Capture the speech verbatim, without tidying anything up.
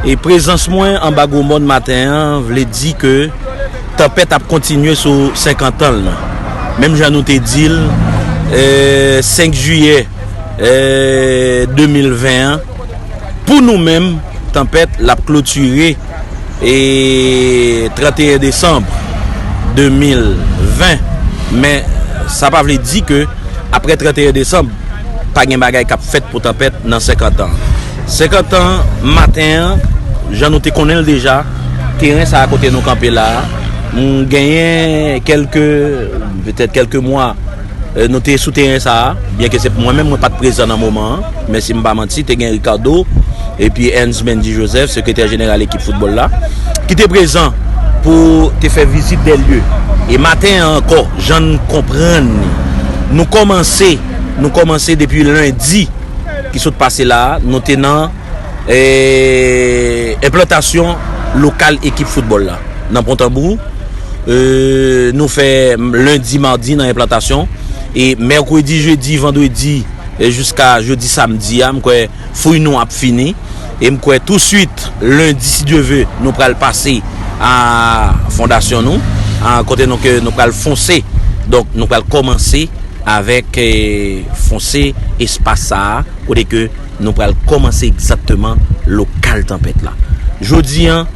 E prezans mwen anba Gwo Mòn maten an vle di ke tanpèt ap kontinye sou senkant an l nan. Menm jan nou te di l, e, senk jiyè, e, de mil ven an, pou nou menm, tanpèt l ap klotire, e, trannteyen desanm de mil ven. Men sa pa vle di ke apre trannteyen desanm, pa gen bagay k ap fèt pou tanpèt nan senkant an. Senkant an maten an, jan nou te konnen l deja, teren sa a kote nou kanpe la a, m genyen kèlke, petèt kèlke mwa, e, nou te sou teren sa a, byenke se mwen menm, mwen pa t prezan nan moman an, men si m pa manti, te gen Ricardo, epi Ernst Mendy Joseph, sekretè jeneral ekip foutbòl la, ki te prezan pou te fè vizit dè lye. E maten an ankò, jan n konprann li, nou kòmanse, nou kòmanse depi lendi ki sot pase la a, nou te nan, e, enplantasyon lokal ekip foutbòl la. Nan Pòtanbou, e, nou fè lendi, madi nan enplantasyon, e mèkredi, jedi, vandredi, e jiska jodi samdi a, m kwè fouy nou ap fini. E m kwè touswit, lendi, si Dye ve, nou pral pase a fondasyon nou, a kote nou ke nou pral fonse. Donk, nou pral kòmanse avèk, e, fonse espas sa a, kote ke nou pral kòmanse egzakteman lokal tanpèt la. Jodi an,